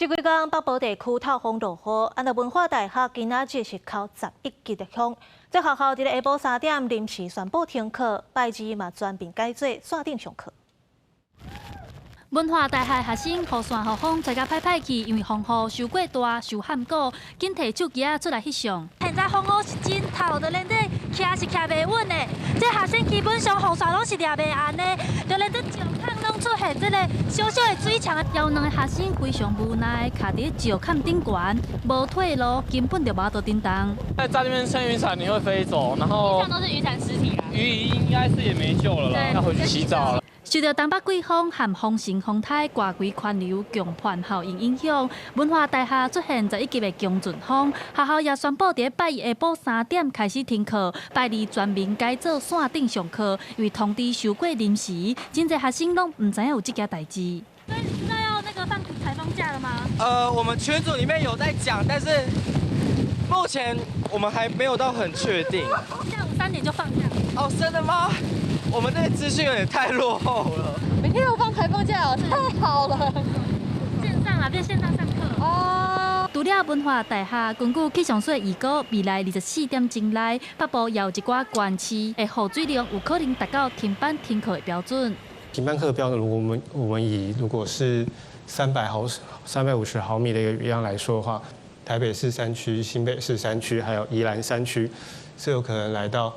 這幾工北部地區透風落雨，按照文化大學今仔日是扣11級的風。這學校佇咧下晡3點臨時宣布停課，拜二嘛全面改做線頂上課。文化大學學生雨傘雨風吹甲歹歹去，因為風雨傷過大、傷罕古，緊提手機仔出來翕相。現在風雨是真透，就連這徛是徛袂穩的。這學生基本上雨傘攏是掠袂絚的，就連這石坎攏出現這个小小的水牆。有兩个學生非常無奈，卡佇石坎頂懸，無退路，根本就無法度振動。在那邊撐雨傘，你會飛走，然後地上都是雨傘屍體啊。雨衣應該是也沒救了啦，要回去洗澡了。受到東北季風和風神風颱掛規環流強迫效應影響，文化大學出現11級的強陣風，學校也宣布佇拜一下晡3點開始停課，拜二全面改做線頂上課，因為通知傷過臨時，真濟學生攏毋知影有這件代誌。所以你知道要那個放颱風假了嗎？我們群組裡面有在講，但是目前我們還沒有到很確定。下午3點就放假。哦，真的嗎？我們這個資訊有點太落後了。每天都放颱風假哦，太好了。線上啊，變線上上課。哦。除了文化大學，根據氣象署預估，未來24點鐘內，北部也有一寡縣市的雨水量有可能達到停班停課的標準。停班課標準，如果我們以如果是350毫米的一個雨量來說的話，台北市山區、新北市山區，還有宜蘭山區，是有可能來到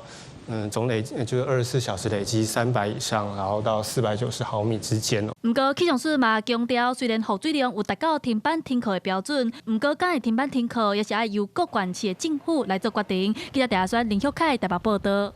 總累就是24小時累積300以上，然後到490毫米之間哦。毋過氣象署嘛強調，雖然雨水量有達到停班停課的標準，毋過敢會停班停課，也是愛由各縣市的政府來做決定。記者鄭亞選、林旭凱台北報道。